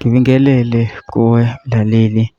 Ngibingelele kuwe mlaleli,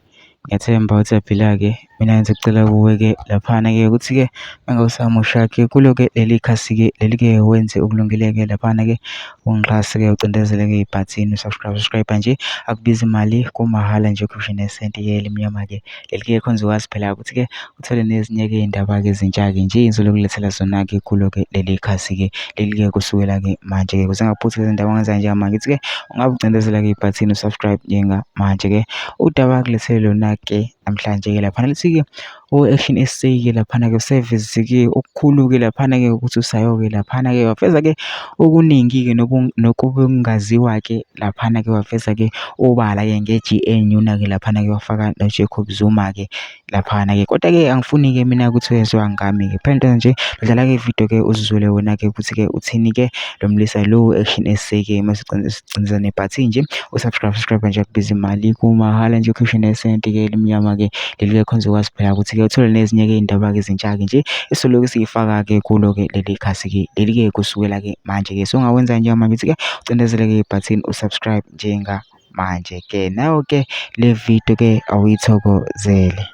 ngiyathemba ukuthi uyaphila-ke. Mina ngizokucela kuwe-ke laphana-ke ukuthi-ke uma ngabe usamusha-ke kulo-ke leli khasi-ke leli-ke wenze okulungile-ke laphana-ke ungixhase-ke ucindezele-ke ibhathini u-subscribe, subscribe nje akubizi imali kumahhala nje ukhiphe nesenti-ke elimnyama-ke. Leli-ke khona uzokwazi phela ukuthi-ke uthole nezinye-ke iy'ndaba-ke ezintsha-ke nje engizobe ngilethela zona-ke kulo-ke leli khasi-ke leli-ke kusukela-ke manje-ke ukuze ungaphuthi lezi ndaba ongenza njengamanje ukuthi-ke ungabe ucindezela-ke ibhathini u-subscribe njengamanje-ke. Udaba akulethele lona-ke namhlanje-ke laphana lithi-ke o-Action SA-ke laphana-ke useveze-ke okukhulu-ke laphana-ke ukuthi usayo-ke laphana-ke waveza-ke okuningi-ke nokungaziwa-ke laphana-ke waveza-ke obala-ke nge-G_N_U na-ke laphana-ke wafaka no-Jacob Zuma-ke laphana-ke. Kodwa-ke angifuni-ke mina ukuthi wezwa ngami-ke phela into nje dlala-ke ividiyo-ke uzizwele wena-ke ukuthi-ke uthini-ke lo mlisa lo Action SA-ke mase ucindezela nebhathini nje u-subscribe, subscribe nje akubiza imali kumahhala nje ukhishwe nesenti-ke elimnyama-ke leli-ke khona uzokwazi phela ukuthi-ke uthole nezinye-ke iy'ndaba-ke ezintsha-ke nje esizoloku siyifaka-ke kulo-ke leli khasi-ke leli-ke kusukela-ke manje-ke. So ungawenza njengamanje ukuthi-ke ucindezele-ke ibhathini u-subscribe njengamanje-ke. Nayo-ke le video-ke awuyithokozele.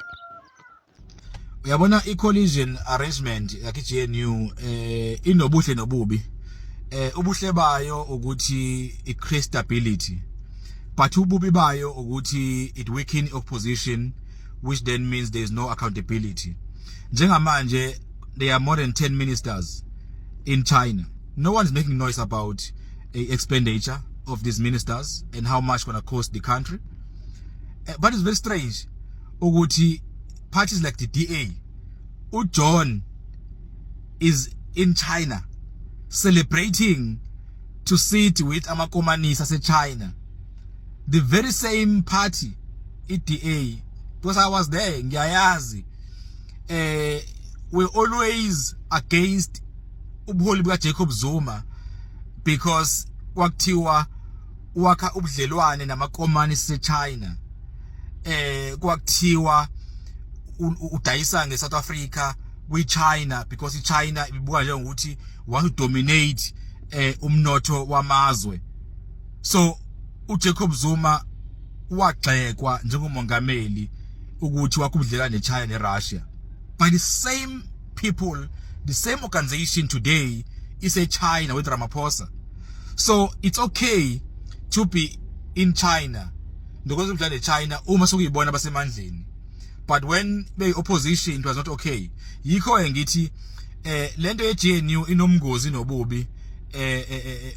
Uyabona i-coalition arrangement yakhe GNU inobuhle nobubi. Ubuhle bayo ukuthi i create stability, but ububi bayo ukuthi it weaken opposition, which then means there is no accountability. Njengamanje there are more than 10 ministers in China. No one is making noise about a expenditure of these ministers and how much gonna cost the country. But it's very strange ukuthi parties like the DA, uJohn is in China celebrating to sit with amakomanisi ase-China, the very same party i-DA, because I was there, ngiyayazi, we always against ubuholi buka Jacob Zuma because kwakuthiwa wakha ubudlelwane namakomanisi seChina, kwakuthiwa udayisa ngeSouth Africa kwiChina because iChina ibuka njengokuthi want to dominate umnotho wamazwe. So uJacob Zuma wagxekwa njengomongameli ukuthi wakha ubudlelwane neChina neRussia by the same people. The same organization today is a China with Ramaphosa. So it's okay to be in China nokwenza ubudlelwane neChina uma sokuyibona basemandleni, but when be opposition it was not okay. Yikho ke ngithi lento ye GNU inomngozi nobubi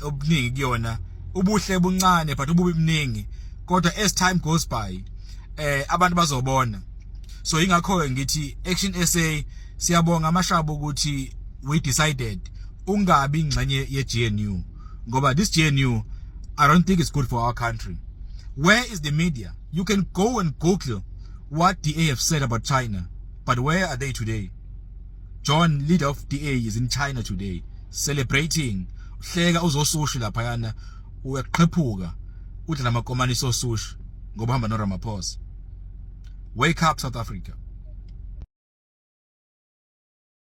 obuningi kuyona. Ubuhle buncane but ububi buningi, kodwa as time goes by abantu bazobona. So ingakho ke ngithi Action SA, siyabonga amashabo ukuthi we decided ungabi ingxenye ye GNU, ngoba this GNU, I don't think it's good for our country. Where is the media? You can go and Google what DA have said about China, but where are they today? John, leader of DA, is in China today celebrating, uhleka uzosushi laphayana, uyaqhephuka udla namakomanisi osushi ngoba hamba no Ramaphosa. Wake up, South Africa.